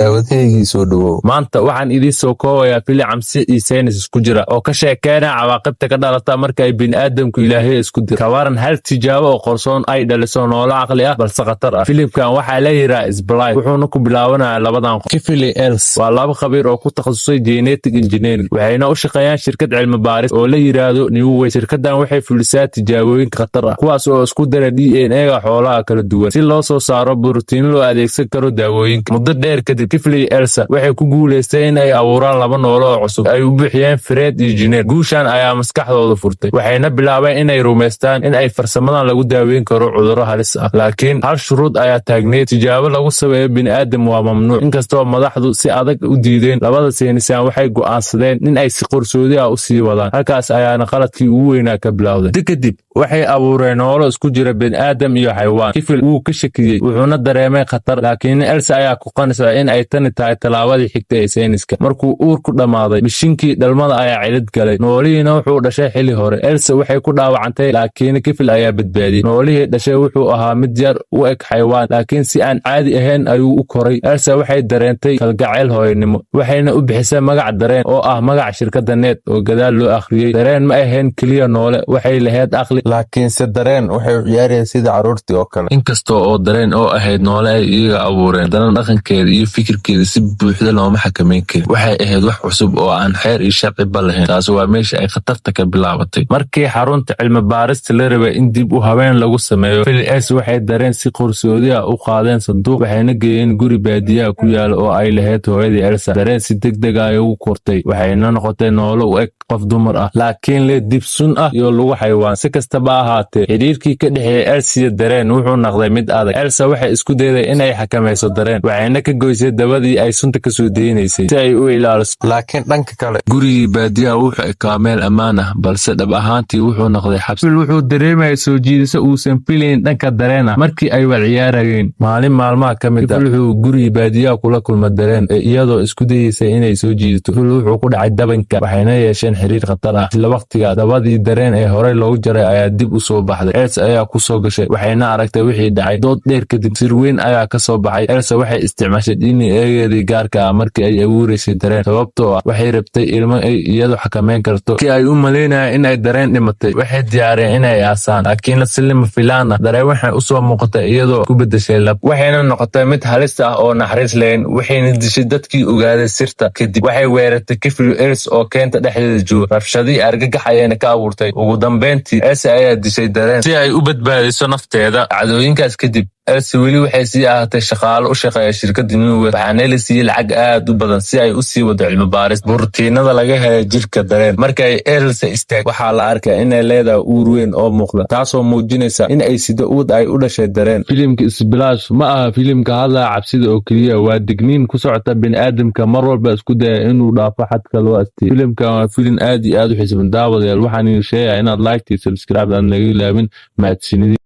Daawadeygii, soo dhowow. Maanta waxaan idiin soo koobayaa filim cabsi iyo saynis isku jira oo ka sheekeynaya cawaaqibta ka dhalata marka ay bini'aadamku Ilaahay isku diro. Kawaran hal tijaabo oo qarsoon ay dhaliso noolo caqli ah balse khatar ah? Filimkan waxaa la yidhaha Splice, wuxuuna ku bilaabanayaa labadan qof. Kifli, Elsa waa laba khabiir oo ku takhasusay genetic engineering, waxayna u shaqeeyaan shirkad cilmi baaris oo la yidhaahdo New Way. Shirkaddan waxay fulisaa tijaabooyin khatar ah, kuwaas oo isku dara DNA-ga xoolaha kala duwan si loo soo saaro borotiino loo adeegsan karo daawooyinka. Muddo dheer kadib, Kifli, Elsa waxay ku guulaysteen in ay abuuraan laba noolo oo cusub ay u bixiyeen Fred iyo Jeanette. Guushan ayaa maskaxdooda furtay, waxayna bilaabeen inay rumaystaan in ay farsamadan lagu daaweyn karo cudurro halis ah. Laakiin hal shuruud ayaa taagneyd: tijaabo lagu sameeyo bini'aadam waa mamnuuc. Inkastoo madaxdu si adag u diideen, labada saynisaan waxay go'aansadeen in ay si qarsoodi ah u sii wadaan. Halkaas ayaana qaladkii ugu weynaa ka bilowday. Kadib waxay abuureen noolo isku jira bini'aadam iyo xayawaan. Kifil wuu ka shakiyey, wuxuuna dareemay khatar, laakiin Elsa ayaa ku qanisa in ay tani tahay tallaabadii xigta ee sayniska. Markuu uurku dhammaaday, mishinkii dhalmada ayaa cilid galay, noolihiina wuxuu dhashay xilli hore. Elsa waxay ku dhaawacantay, laakiin Kifil ayaa badbaadiyey. Noolihii dhashay wuxuu ahaa mid yar, u eg xayawaan, laakiin si aan caadi ahayn ayuu u koray. Elsa waxay dareentay kalgacayl hooyanimo, waxayna u bixisay magac Dareen, oo ah magac shirkadda Net oo gadaal loo akhriyey. Dareen ma ahayn keliya noole, waxay lahayd aqli. Laakiinse Dareen waxay u ciyaarayeen sida carruurtii oo kale. Inkasta oo Dareen oo ahayd noole ay iyaga abuureen, haddana dhaqankeeda iyo fikirkeeda si buuxda looma xakameyn karin. Waxay ahayd wax cusub oo aan xeer iyo sharciba lahayn. Taasi waa meesha ay khatarta ka bilaabatay. Markii xarunta cilmi baarista la rabay in dib u habeen lagu sameeyo, Phil, Elsa waxay Dareen si qarsoodi ah u qaadeen sanduuq, waxayna geeyeen guri baadiyaha ku yaala oo ay lahayd hooyadii Elsa. Dareen si degdeg ah ugu kortay, waxayna noqotay noolo u eg qof dumar ah, laakiin leh dib sun ah iyo lugu xayawaan. Si kastaba ahaatee, xidhiirkii ka dhexeeyey Elsa iyo Dareen wuxuu noqday mid adag. Elsa waxay isku dayday inay xakamayso Dareen, waxayna ka goysay dabadii ay sunta ka soo deynaysay si ay u ilaaliso. Laakiin dhanka kale, Gurigii baadiyaha wuxuu ekaa meel ammaan ah, balse dhab ahaantii wuxuu noqday xabsi. Wuxuu dareemayay soo jiidasho uusan filayn dhanka Dareen ah markii ay wad ciyaarayeen. Maalin maalmaha ka mid ah, wuxuu gurigii baadiyaha kula kulma Dareen ee iyadoo isku dayeysay inay soo jiidato. Wuxuu ku dhacay dabanka, waxayna yeesheen xiriir khatar ah. Isla waqtiga, dabadii Dareen ee horey loogu jaray ayaa dib u soo baxday. Elsa ayaa ku soo gashay, waxayna aragtay wixii dhacay. Dood dheer kadib, sir weyn ayaa ka soo baxay. Elsa waxay isticmaashay DNA-geedii gaarka ah markii ay abuureysay Dareen, sababtoo ah waxay rabtay ilmo ay iyadu xakameyn karto. Markii ay u malaynayeen in ay Dareen dhimatay, waxay diyaariyeen inay aasaan, laakiin si lama filaan ah Dareen waxay u soo muuqatay iyadoo ku beddeshay lab, waxayna noqotay mid halis ah oo naxariis lahayn, waxayna dishay dadkii ogaaday sirta. Kadib waxay weerartay Kifil, Elsa oo keenta dhexdeeda jooga. Rabshadii argagax ayayna ka abuurtay. Ugu dambeyntii, Elsa ayaa dishay Dareen si ay u badbaadiso nafteeda. Dhacdooyinkaas kadib, Elsa weli waxay sii ahaatay shaqaalo u shaqeeya shirkadda Newway, waxaana la siiyey lacag aad u badan si ay u sii wado cilmi baaris. Borotiinada laga helay jirka Dareen, markay Elsa istaag, waxaa la arkay inay leedahay uur weyn oo muuqda, taasoo muujinaysa in ay sido uud ay u dhashay Dareen. Filimka Splice ma aha filimka hadlaya cabsida oo keliya, waa digniin ku socota bini'aadamka mar walba isku daya inuu dhaafo xadka loo astiyey. Filimkan waa filim aad iyo aad u xiiso badan. Daawadayaal, waxaan idin sheegayaa inaad like iyo subscribe aan laga ilaabin. Mahadsanidin.